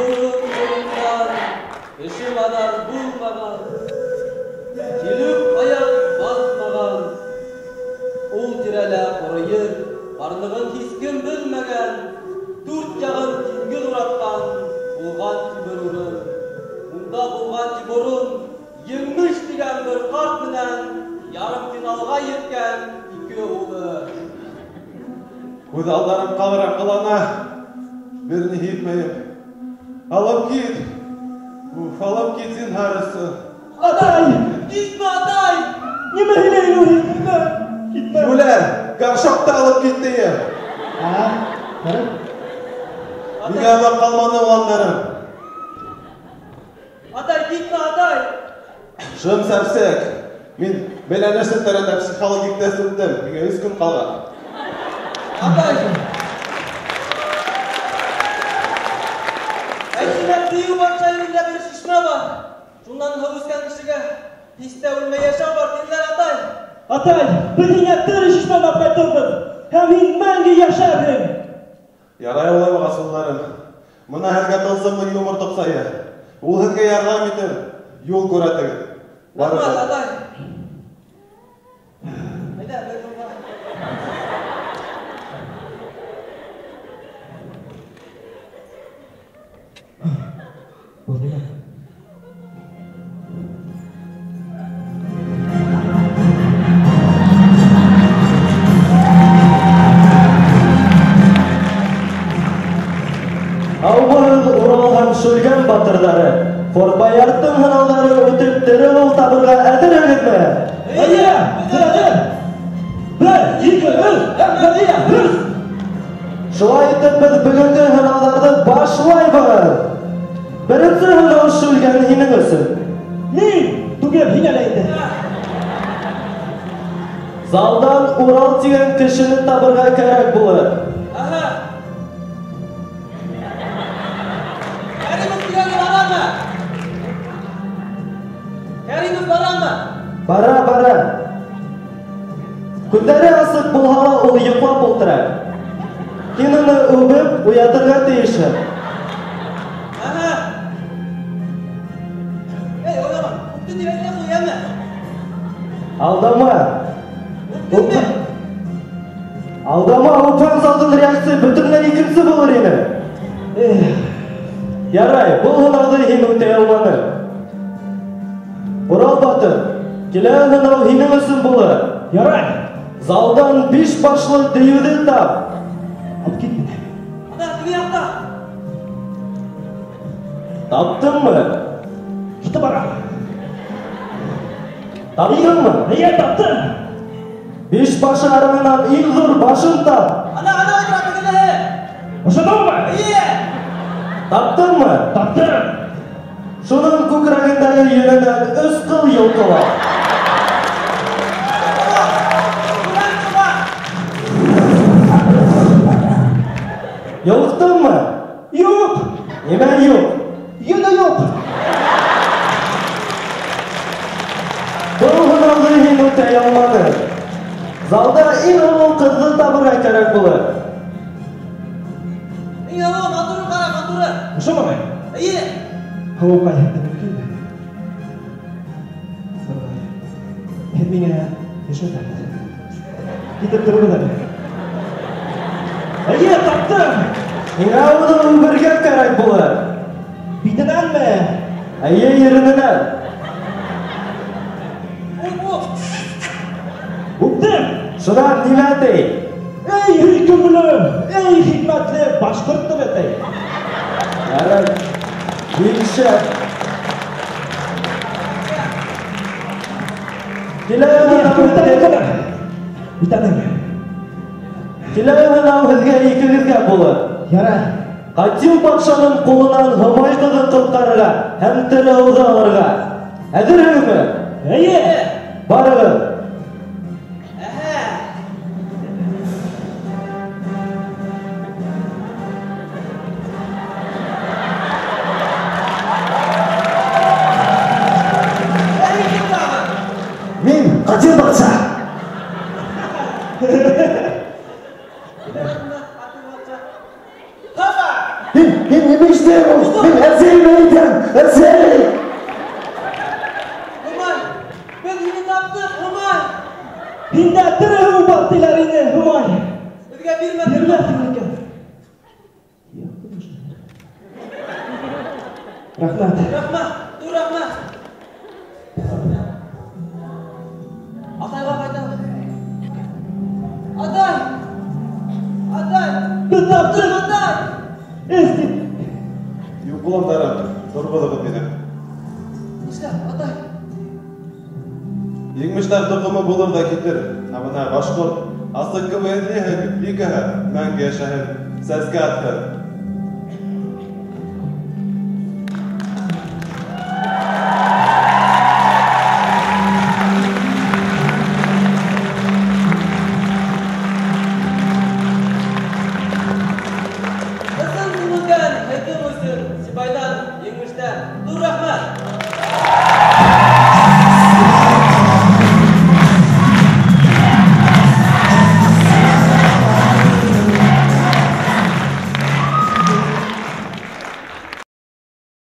Борын-борындан кеше-маҙар булмаған, килеп аяҡ баҫмаған, ул тирәлә ҡоро ер барлығын һис кем белмәгән, дүрт яғын диңгеҙ уратҡан булған ти бер урын. Унда булған ти борон Еңмеш тигән бер ҡарт менән ярым финалға еткән ике улы. Күҙ алдарым ҡалыраңғылана, бер ни һиҙмәйем. Алып кит, уф, алып кит зинһар өсөн. Атай, китмә, атай! Нимә һөйләй ул? Китмә. Йүләр, горшокты алып кит тием. Ҡара. Миңә оҙаҡ ҡалманы, уландарым. Атай, китмә, атай! Шым сәрсек, мин бәйләнеш селтәрендә психологик тест үттем, миңә 3 көн ҡалған. Атай! Әйтһенәр, дейеү батша илендә бер шишмә бар. Шунан һыу эскән кешегә һис тә үлмәй йәшәү бар, тинеләр, атай. Атай, беҙ һиңә тере шишмәне алып ҡайтырбыҙ, һәм һин мәңге йәшәрһең. Ярай улай булғас, улларым. Бына һеҙгә тылсымлы юмор тоҡсайы. Ул һеҙгә ярҙам итер, юл күрәтегеҙ. Барығыҙ. Рәхмәт, атай. Әйҙә, бер юлға. Ауыл Урал һәм Шүлгән батырҙары, Форт Баярдтың һынауҙарын үтеп тере ул табырға әҙерһегеҙме? Эйе, беҙ әҙер. 1, 2, 3, бер. Шулай итеп беҙ бөгөнгө һынауҙарҙы башлайбыҙ. Беренсе һынау Шүлгән һинең өсөн. Мин түгел, һин әле инде. Залдан Урал тигән кешене табырға кәрәк булыр. Аһа. Кәримов тигәне барамы? Кәримов барамы? Бара, бара. Күҙҙәре асыҡ булһа ла ул йоҡлап ултыра. Һин уны үбеп уятырға тейешһең. Аһа. Эй, уйлама. Үптем тип әйтә ҡуй, йәме? Алдама. Үптеңме? Алдама, үпһәң залдың реакция бөтөнләй икенсе булыр ине. Эх. Ярай, был һынауҙы һин үтә алманың. Урал батыр, килә һынау һинең өсөн булыр. Ярай. Залдан 5 башлы дейеүҙе тап. Алып кит мине. Ана, теге яҡта. Таптыңмы? Китеп барам. Таптыңмы? Эйе, таптым. 5 башы араһынан иң ҙур башын тап. Ана, ана, ултыра тегенеһе. Ошоныңмы? Эйе. Таптыңмы? Таптым. Шуның күкрәгендәге йөненән 3 ҡыл йолҡола. Йолҡтоңмо? Юҡ. Нимә юҡ? Йөнө юҡ. Был һынауҙы һин үтәй алманың. Залда иң һылыу ҡыҙҙы табырға кәрәк булыр. Иң һылыу, матуры ҡара, матуры. Ошомы? Эйе. Һылыуға һеҙҙе мөмкинме? Һеҙ миңә өшөтәгеҙ. Китеп тороғоҙ әле. Эйе, таптым. Һиңә уны үбергә кәрәк булыр. Битенәнме? Эйе, ирененән. Үп, үп. Үптем. Шунан нимә ти? Эй, һөйкөмлө, эй, хикмәтле башҡорт тип әйтәй. Ярай. Бик шәп. Килә Үтәнең. Килә һынау һеҙгә икегеҙгә булыр. Ярай. Ҡатил батшаның ҡулынан Һомай ҡыҙын ҡотҡарырға һәм тере ауҙы алырға. Әҙерһегеҙме? Эйе. Барығыҙ. Мин Ҡатил батша. Һин Имештер ул! Мин әсәйемә әйтәм! Әсәй! Һомай! Беҙ һине таптыҡ, Һомай! Һиндә тере һыу бар тиләр ине, Һомай. Беҙгә бирмәҫ. Бирмәҫ икән. Рәхмәт. Рәхмәт, ҙур рәхмәт. Атайға ҡайтабыҙ. Атай! Атай! Беҙ таптыҡ! Атай! Эс тип. Юҡ, уландарым, торғоҙоғоҙ мине. Нишләп, атай? Еңмештәр тоҡомо булыр ҙа китер. Ә бына башҡорт асыҡ КВН лигаһы мәңге йәшәһен, сәскә атһын. Ысын күңелдән һеҙҙең өсөн Сибайҙан, еңмештән ҙур рәхмәт!